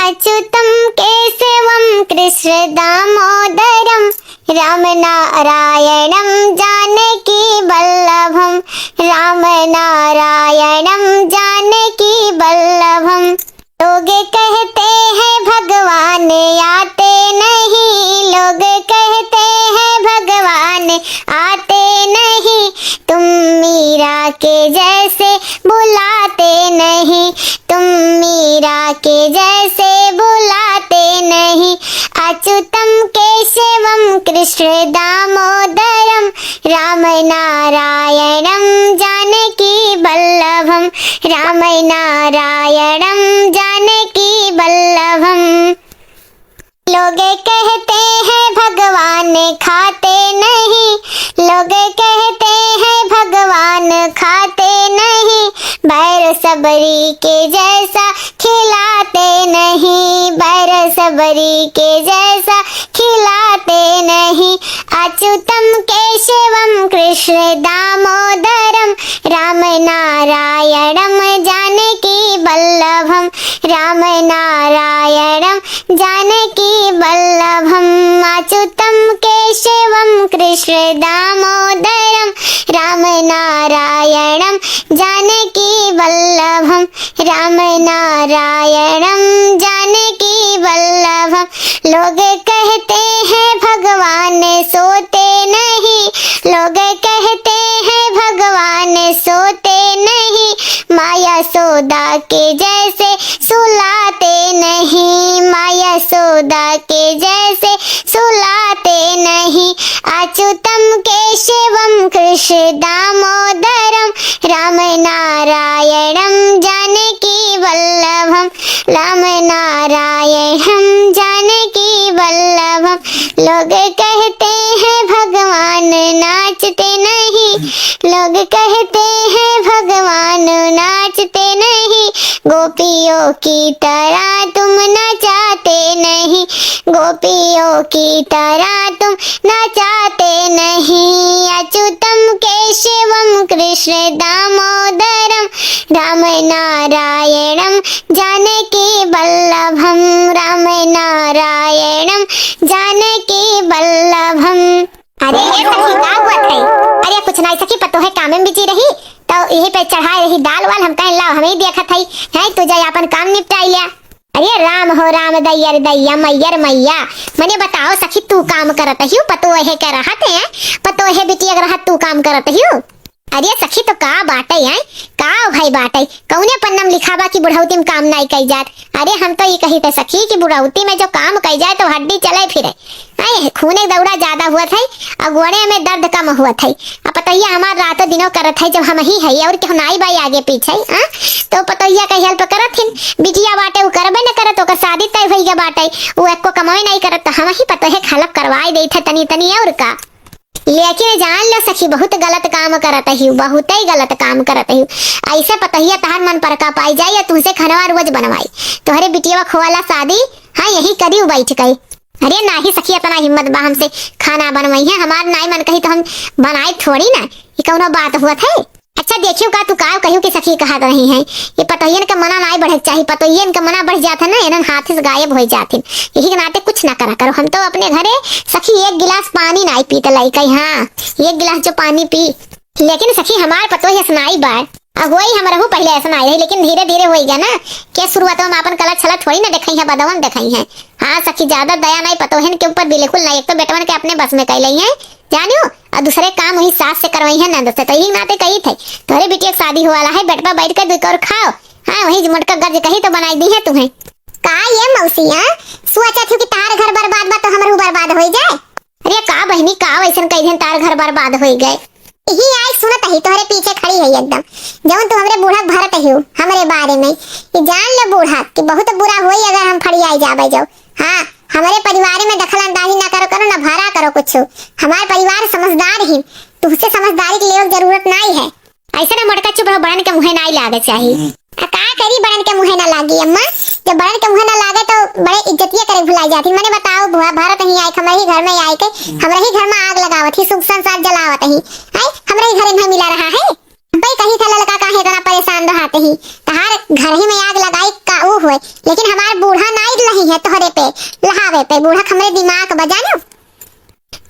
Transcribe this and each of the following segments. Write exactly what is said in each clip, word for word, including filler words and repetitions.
अच्युतं केशवं कृष्ण दामोदरं राम नारायणं जानकी वल्लभं। राम नारायणं जानकी वल्लभं। लोग कहते हैं भगवान आते नहीं, लोग कहते हैं भगवान आते नहीं, तुम मीरा के जैसे बुलाते नहीं, तुम मीरा के जैसे बुलाते नहीं। अच्युतं केशवं कृष्ण दामोदरं राम नारायणं जानकी वल्लभं। राम नारायणं जानकी वल्लभं। लोग कहते हैं भगवान खाते नहीं, लोग कहते हैं भगवान खाते नहीं, बैर सबरी के जैसा खिलाते नहीं, बैर सबरी के जैसा खिलाते नहीं। अच्युतं केशवं कृष्ण दामोदरं राम नारायणं जानकी वल्लभं। राम नारायणं जानकी वल्लभं। अच्युतं केशवं कृष्ण दामोदरं राम नारायणं जानकी वल्लभं। राम नारायणं जानकी वल्लभं। लोग कहते हैं भगवान सोते नहीं, लोग कहते हैं भगवान सोते नहीं, माँ यशोदा के जैसे सुलाते नहीं, माँ यशोदा के जैसे सुलाते नहीं। अच्युतं केशवं कृष्ण दामोदरं राम नारायणं जानकी वल्लभं। राम नारायणं जानकी वल्लभं। लोग कहते हैं भगवान नाचते नहीं, लोग कहते हैं भगवान नाचते नहीं, गोपियों की तरह तुम नचाते नहीं, गोपियों की तरह तुम नचाते नहीं। अच्युतं केशवं कृष्ण दामोदरं राम नारायणं जानकी वल्लभं। राम नारायणं जानकी वल्लभं। अरे ये सखी, का हुआ है? अरे कुछ नाई सखी, पतोहे कामे में बिजी रही, तो यही पे चढ़ाए रही दाल वाल। हम कहेन लाओ, हम ही देखत हई, हैं, तू जा आपन काम निपटाई लिया। अरे राम हो राम, दैया रे दैया, मैया रे मैया। मने बताओ सखी, तू काम करत हियो, पतोहे के रहत है, पतोहे बिटिया के रहत तू काम करत हियो? अरे सखी, तो का बाटे है, का भाई बाटे, कौने पन्ना में लिखा बा कि बुढ़ौती में काम नाई कई जात? अरे हम तो ई कही थे सखी कि बुढ़ौती में जो काम कई जाए तो हड्डी चले फिरे। आए, खूने दौड़ा ज्यादा हुआ था और गोड़े में दर्द कम हुआ था। अब पतोहिया हमार रातों दिनों करत है, जब हम ही है और केहू नाई बाई आगे पीछे, हाँ? तो पतोहिया का हेल्प करत हिन, बिटिया बाटे उ करबे न करत, ओकर शादी तय होई गया बाटे, उ एको कमाई नाई करत, तो हम ही पतोहे खालप करवाई देत है तनी तनी और का। लेकिन जान लो सखी, बहुत गलत काम करत हिउ, बहुत ही गलत काम करत हिउ। ऐसे पतोहिया तहार मन पर का पाई जाए या तुमसे खनवा रोज बनवाई, तोहरे बिटिया खोवाला शादी, हाँ, यही करी उ बैठ गई। अरे नाही सखी, इतना हिम्मत बा हमसे खाना बनवाई है? हमार नाई मन कही तो हम बनाए थोड़ी ना, ये कौनो बात हुआ था? अच्छा देखियो का तू का कहियो कि सखी कहत रही हैं, ये पतोहियन के मना नाई बढ़े के चाही, पतोहियन के मना बढ़ जात है ना, इन्हन हाथ से गायब हो जात हैं, यही के नाते कुछ ना करा करो। हम तो अपने घरे सखी एक गिलास पानी नाई पीत लाई कही, हाँ, एक गिलास जो पानी पी। लेकिन सखी हमार पतोह असनाई बाय, आ होई हमरहू पहले असनाई रही, लेकिन धीरे धीरे होई गया ना, के शुरुआत में अपन कला छला थोड़ी ना देखाई है, बदवन देखाई है। हाँ सखी, ज्यादा दया नाई पतोहन के ऊपर बिल्कुल नाई, एक तो बेटवन के अपने बस में कई लई है जानियो, और दूसरे काम वही सास से करवाई है नंद से, तो यही नाते कही थे तोहरे बिटिया के शादी हुआ वाला है, बेटवा बैठ कर दुई कौर खाओ। हाँ वही मोटका गर्ज कही तो बनाई दी है तुम्हें। का ये मौसी, हाँ? सोचा थी कि तार घर बर्बाद बा तो हमरहू बर्बाद हो जाए। अरे का बहिनी, का वैसन कह देन तार घर बर्बाद हो गए? यही आई सुनत ही तोहरे पीछे खड़ी है एकदम, जौन तू हमरे बूढ़ा के भरत ही हो हमरे बारे में। ये जान ले बूढ़ा कि बहुत बुरा होई अगर हम फड़ियाई जाबे जाओ। हाँ, हमरे परिवार में दखल अंदाजी ना करो, करो ना भरा करो कुछ। हमार परिवार समझदार ही, तुझसे समझदारी के लिए जरूरत नाई है। ऐसे ना मोटका चुप रहो, बड़न के मुँहे नाई लागे चाही। आ का करी, बड़न के मुँहे ना लागी अम्मा, जब बड़न के मुँहे ना लागे तो बड़े इज्जतिया करे भुलाई जाती। मने बताओ बुआ, भरत ही आए, हमरे ही घर में आए के, हमरे ही घर में आग लगावत ही, सुख संसार जलावत ही, आए हमरे ही घरे नहीं मिला रहा है। भाई कही था ललका काहे इतना परेशान रहते ही, तहार घर ही में आग लगाई का ऊ हुए, लेकिन हमार बूढ़ा नाई ये तोहरे पे, लहावे पे, बूढ़ा क हमरे दिमाग बजानो।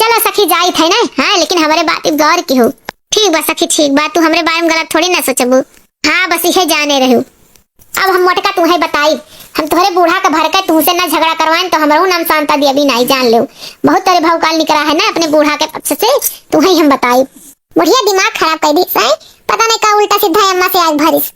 चलो सखी, जाइत है ना, हाँ, लेकिन हमरे बात पे गौर किहो। ठीक बा सखी, ठीक बा, तू हमरे बारे में गलत थोड़ी ना सोचबू। हाँ, बस इहे जाने रहू। अब हम मोटका तुहैं बताई, हम तोहरे बूढ़ा क भर के तुहसे ना झगड़ा करवाएन तो हमरहू नाम शांता देवी नाई, जान लेउ। बहुत तोहरे भौकाल निकरा है ना अपने बूढ़ा के पक्ष से, तुहैं हम बताई। बुढ़िया दिमाग खराब कर दी सै, पता नहीं का उल्टा सीधा अम्मा से आग भरिस।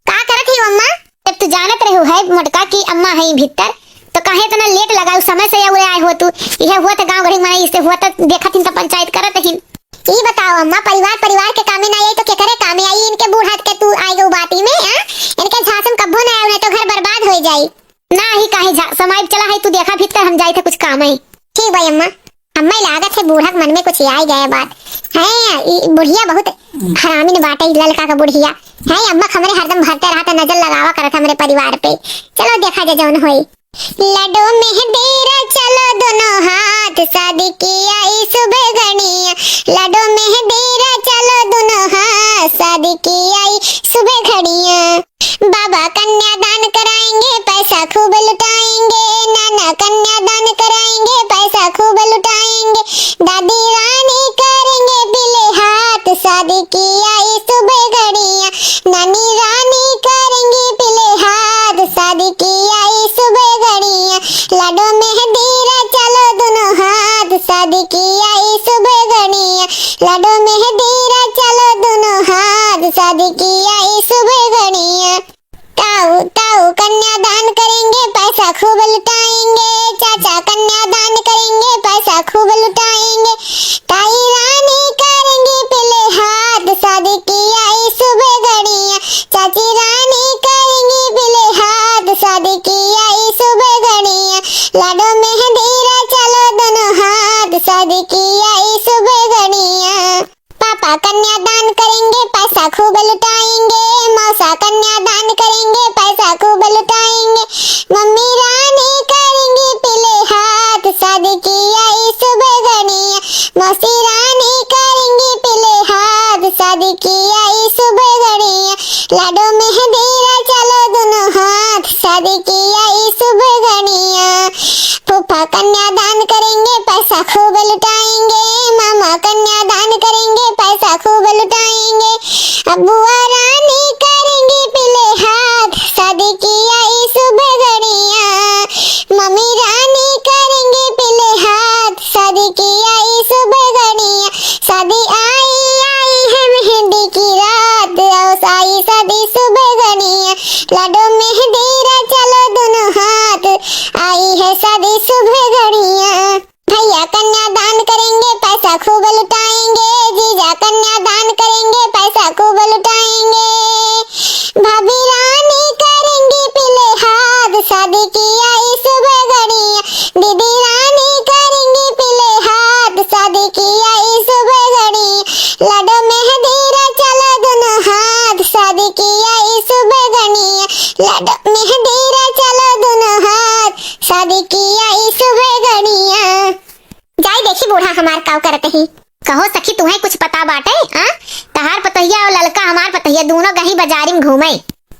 का करत ही अम्मा? जब तू जानत रहू है मोटका कि अम्मा है भीतर, तो काहे इतना लेट लगाऊ, समय से उरे आए हो तू। इहे हुआ तो गाँव गढ़ी में इससे हुआ तो देखत हिन तो पंचायत करत हिन। ई बताओ अम्मा, परिवार, परिवार के कामे ना आई तो केकरे कामे आई? इनके बूढ़ा के तू आए गऊ बाटी में, हाँ? इनके झांस में कब्बो ना आए, नहीं तो घर बर्बाद हो जाई। ना ही काहे झा-, समय चला है, तू देखा भीतर हम जाई थे कुछ काम है। ठीक भाई अम्मा, अम्मा लागत है बूढ़ा के मन में कुछ आई गया बात। है, ई बुढ़िया बहुत हरामिन बाटे, ई ललका का बुढ़िया। है अम्मा, हमरे हरदम भरते रहत, नजर लगावा करत हमरे परिवार पे। चलो देखा जा जौन होई। लाडो मेहंदी रचा लो दोनों हाथ, शादी की आई सुबह घड़िया। लाडो मेहंदी रचा लो दोनों हाथ, शादी की आई सुबह घड़िया। बाबा कन्यादान कराएंगे, पैसा खूब लुटाएंगे। नाना कन्यादान कराएंगे, पैसा खूब लुटाएंगे। दादी रानी करेंगे पीले हाथ, शादी की आई सुबह घड़िया। नानी रानी करेंगी पीले हाथ, शादी की आई सुबह घड़िया। लाडो मेहंदी रचा लो दोनों हाथ, शादी की आई सुबह घड़िया। लाडो मेहंदी रचा लो दोनों हाथ, शादी की आई सुबह घड़िया। ताऊ, ताऊ कन्यादान करेंगे, पैसा खूब लुटाएंगे। चाचा कन्यादान करेंगे, पैसा खूब लुटाएंगे। ताई रानी करेंगी पीले हाथ, शादी की आई सुबह घड़िया। चाची रानी करेंगी पीले हाथ, शादी की आई सुबह घड़िया। लाडो मेहंदी रचा लो दोनों हाथ, शादी की आई सुबह घड़िया। पापा कन्यादान करेंगे, पैसा खूब लुटाएंगे। मौसा कन्यादान करेंगे, पैसा खूब लुटाएंगे। मम्मी रानी करेंगी पीले हाथ, शादी की आई सुबह घड़िया। मौसी रानी करेंगी पीले हाथ, शादी की आई सुबह घड़िया। लाडो मेहंदी रचा लो दोनों हाथ, शादी की आई सुबह घड़िया। फूफा कन्यादान करेंगे, पैसा खूब लुटाएंगे। मामा कन्यादान करेंगे, पैसा खूब लुटाएंगे। अबुआ रानी करेंगे पीले हाथ, शादी की आई सुबह घड़िया। मम्मी रानी करेंगे पीले हाथ, शादी की आई सुबह घड़िया। शादी आई, आई है मेहंदी की रात, आओ आई शादी सुबह घड़िया। लाडो मेहंदी रचा लो दोनों हाथ, आई है शादी सुबह घड़िया। भैया कन्यादान करेंगे, पैसा खूब लुटाएंगे। जीजा कन्यादान करेंगे, पैसा खूब लुटाएंगे। भाभी रानी करेंगी पीले हाथ, शादी की आई सुबह घड़िया। दीदी रानी करेंगी पीले हाथ, शादी की आई सुबह घड़िया। लाडो मेहंदी रचा लो दोनों हाथ, शादी की आई सुबह घड़िया। लाडो मेहंदी रचा लो दोनों हाथ, शादी की आई सुबह घड़िया। जाई देखी बूढ़ा हमार काव करत ही। कहो सखी, तुहैं कुछ पता बाटे, आ? तहार पतोहिया और ललका हमार पतोहिया दोनों गई बाजारी में घूमे।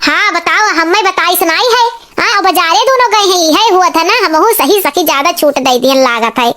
हाँ, बताओ, हम्मै बताइस नाई है, आ? और बाजारे दोनों गए हैं, इहे हुआ था ना, हमहू सही सखी ज्यादा छूट दे दिहन लागत है।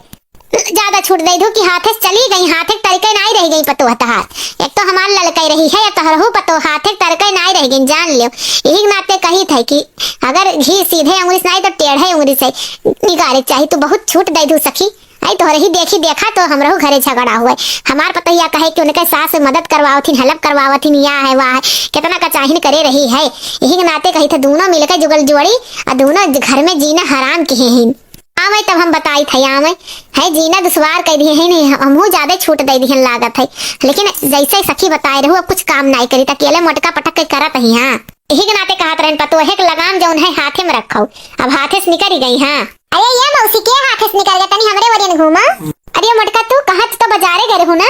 ज्यादा छूट दे दू कि हाथे से चली गई, हाथे के तरके नाई रह गई पतोह तहार। एक तो हमार ललकई रही है, तोहरहू पतोह हाथे के तरके नाई रह गई, जान लियो। यही नाते कही थे कि अगर घी सीधे अंगुरी से नाई तो टेढ़े अंगुरी से निकाले के चाही। तू बहुत छूट दे दू सखी। आई तोहरे ही देखी देखा तो हमरहू घरे झगड़ा हुए। हमार पतोहिया कहे कि उनके सास से मदद करवावत हिन, help करवावत हिन, या है, वह है, कितना कचाहिन करे रही है। यही के नाते कही थे दोनों मिलके जुगल जोड़ी और दोनों घर में जीना हराम किहे हिन। आवै तब हम बताई थे, आवै है जीना दुश्वार कह दिए है, नहीं हमहू ज्यादा छूट दे दिहन लागत है। लेकिन जैसे सखी बताए रहू, अब कुछ काम नाई करी, त अकेले मोटका पटक के करत ही। हाँ, यही के नाते कहत रहन, पतोहे के लगाम जौन है हाथे में रखो, अब हाथे से निकरी गई। हाँ। अरे ये मौसी, के हाथे से निकल गए, तनी हमरे ओरियन घूमा। अरे मोटका, तू कहत तो बाजारे गए रहू ना।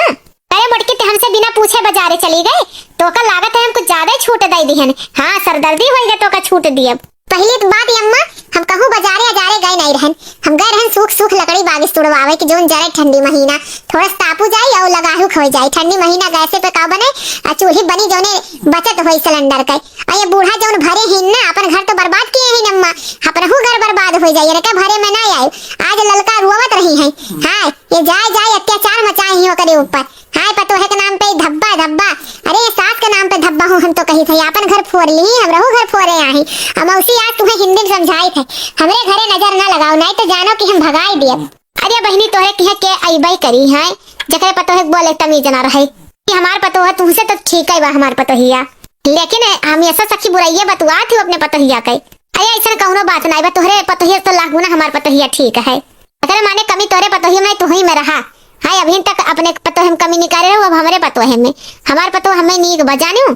अरे मोटकी, ते हमसे बिना पूछे बाजारे चली गई, तोका लागत है हम कुछ ज्यादा ही छूट दे दिहन। हाँ, सरदर्दी होई गए तोका छूट दियब। पहली तो बात ये अम्मा, हम कहूँ बाजारे अजारे गए नहीं रहन। हम गए रहन सूख सूख लकड़ी बागिस तुड़वावे कि जौन जरे ठंडी महीना, थोड़ा सा तापू जाई और लगाहू खो जाई। ठंडी महीना गैसे पे का बने, आ चूल्ही बनी जौने बचत होई सिलेंडर के। आ ये बूढ़ा जौन भरे हिन ना, अपन घर तो बर्बाद किए हिन अम्मा, अपनहू घर बर्बाद होइ जाई, इनके भरे में ना आई। आज ललका रोवत रही है। हाँ, ये जाए जाए अत्याचार मचाए ही ओकरे ऊपर। हाँ, पतोहे के नाम पे धब्बा धब्बा। अरे, ये सास के नाम पे धब्बा हूँ हम तो कही थे, आपन घर फोर ली, हमरहू घर फोरे आही। अमौसी आज तुम्हें हिंदी में समझाई थे, हमरे घरे नजर ना लगाओ, नहीं तो जानो कि हम भगाई दिए। अरे बहिनी, तोहरे किहाँ के अइबे करी है, जकरे पतोहे के बोले तमीज ना रहे। कि हमार पतोह तुमसे तो ठीक है बा, हमार पतोहिया, लेकिन हम ऐसा सखी बुराइया बतुआत ही अपने पतोहिया के। अरे ऐसन कौनो बात ना बा, तोहरे पतोहिया तो लाख गुना हमार पतोहिया ठीक है। एकरे माने कमी तोहरे पतोहिया में, तुही में रहा। हाय, अभी तक अपने पतोहे में कमी निकाले रहो, अब हमरे पतोहे में। हमार पतोह हमें नीक बजानियो।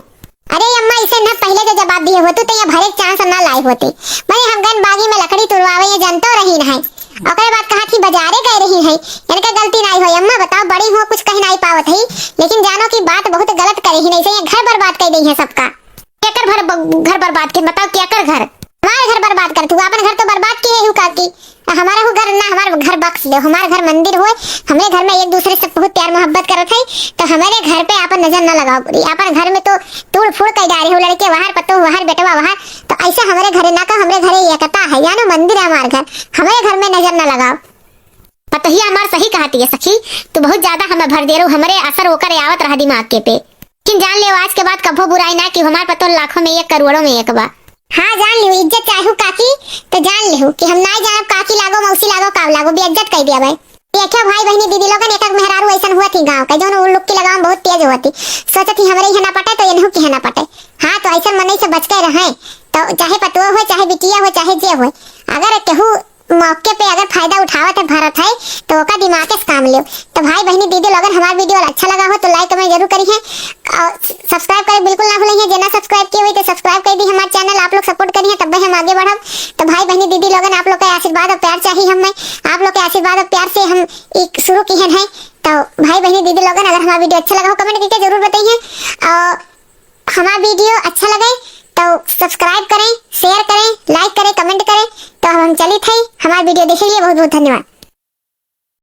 अरे अम्मा, इसे न पहले के जवाब दिए होतू तो ये भरे के चांस ना लाई होती। मैं हम गन बागी में लकड़ी तुड़वावे, ये जनतो रही न है। ओकरे बाद कहा थी बाजारे गए रही है, इनका गलती नहीं होई। अम्मा बताओ, बड़ी हो कुछ कह नहीं पावत है, लेकिन जानो कि बात बहुत गलत करे ही नहीं से, ये घर बर्बाद कर दी है सबका। केकर घर ब-, घर बर्बाद के बताओ, केकर घर? हमारे घर बर्बाद कर तू, अपन घर तो बर्बाद किए हूँ काकी। हमारा हो घर ना, हमार घर बख्श दो, हमार घर मंदिर होए, हमरे घर में एक दूसरे से बहुत प्यार मोहब्बत करत है, तो हमारे घर पे आपन नजर ना लगाओ बुरी, आपन घर में तो तोड़ फोड़ कर डाले हो, लड़के बाहर, पतोह बाहर, बेटवा बाहर, तो ऐसे हमरे घरे ना का, हमरे घरे एकता है, यानो मंदिर है हमार घर, हमरे घर में नजर ना लगाओ। पतोहिया हमार सही कहती है सखी, तू बहुत ज्यादा हमें भर दे रहो, हमरे असर होकर आवत रहा दिमाग के पे। लेकिन जान लियो, आज के बाद कभो बुराई ना कि हमार पतोह लाखों में एक, करोड़ों में एक बा। हाँ, जान लियो, इज्जत चाहू काकी, तो जान लियो कि हम ना जानब काकी लागो, मौसी लागो, काव लागो, बेइज्जत कर दिया भाई। देखियो भाई, बहिनी, दीदी लोगन, एक, एक मेहरारू ऐसन हुआ थी गाँव के, जौन उन लोग की लगाम बहुत तेज हुआ थी। सोचत ही हमरे यहाँ ना पटे, तो इन्हू की यहाँ ना पटे। हाँ, तो ऐसन मनई से बच के रहें, तो चाहे पतोह हो, चाहे बिटिया हो, चाहे जे हो, अगर केहू मौके पे अगर फायदा उठावत है, भरत है, तो ओका दिमाग से काम लियो। तो भाई, बहिनी, दीदी लोगन, हमार video अच्छा लगा हो तो like, comment जरूर करिए और subscribe करे बिल्कुल ना भूलिए। जे ना subscribe किए हुई तो subscribe कर दी हमार channel, आप लोग support करिए तब हम आगे बढ़ब। तो भाई, बहिनी, दीदी लोगन, आप लोग के आशीर्वाद और प्यार चाहिए हमें, आप लोग के आशीर्वाद और प्यार से हम एक शुरू किए हैं। तो भाई, बहिनी, दीदी लोगन, अगर हमारा video अच्छा लगा हो comment करके जरूर बताइए और हमारा video अच्छा लगे तो subscribe करें, share करें, like करें, comment करें। तो हम चलित है, हमारा video देखे के लिए बहुत बहुत धन्यवाद।